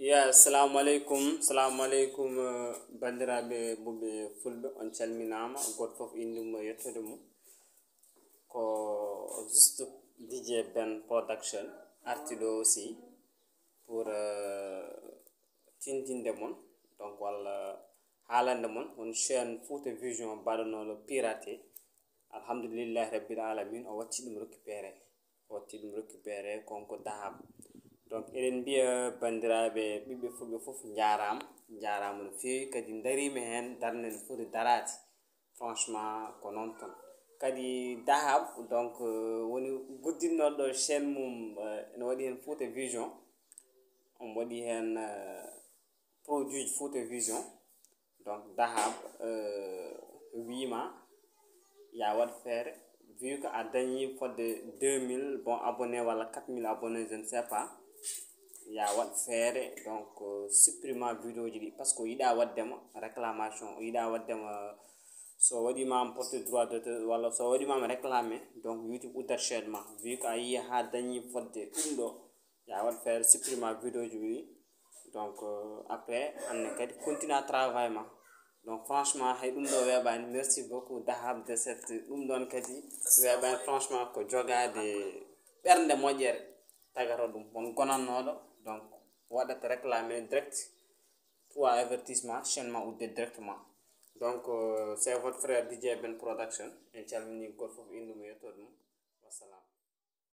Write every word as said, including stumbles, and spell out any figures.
Ya, assalamu aleykum, assalamu aleykum, eh, banndiraaɓe ɓuɓɓe fulɓe, on calminaama, gooto fof innde mum e yettoode mum. Ko juste D J Ben Production arti ɗo aussi pour, euh, tintinde mon, donc, walla haalande mon on chaîne Fouta Vision baɗanooɗo piraté. Alhamdulillahi Rabbil Alamin, o watti ɗum récupéré. O watti ɗum récupéré, kon ko Dahab. Donc, eɗen mbiya banndiraaɓe ɓiɓɓe fulɓe fof njaaraama, njaaraama no feewi, kadi ndariima heen darnde no foti daraade. Franchement, ko noon tan. Kadi Dahab, donc, euh, woni guddinnoɗo chaîne mum, euh, ene waɗi heen Fouta Vision. Omo waɗi heen, euh, produit Fouta Vision. Donc, Dahab, euh, wiima, ya waɗ feere, vu que a dañi fodde deux mille, bon, abonnés walla quatre mille abonnés, je ne sais pas. Ya waɗ feere, donc, euh, supprima vidéo ji ɗi, parce que o yiɗa waɗdema réclamation, o yiɗa waɗdema, so waɗima am porte droit d'auteur, walla so waɗima am réclamé, donc YouTube uddat chaîne ma, vu que a yii ha dañi fodde ɗum ɗo, ya waɗ feere supprima vidéo ji ɗi. Donc, euh, après, anne kadi continue à travail ma. Donc, franchement, hay ɗum ɗo weeɓani. Merci beaucoup, Dahab de sept. Ɗum ɗon kadi weeɓani, franchement, ko jogaade ɓernde moƴƴere tagata ɗum. Won gonannoɗo, donc, waɗata réclamé direct. Trois avertissement, chaîne ma udde directement. Donc, euh, c'est votre frère D J Ben Production. En calmini gooto fof innde mum e yettoode mum. Wassalam.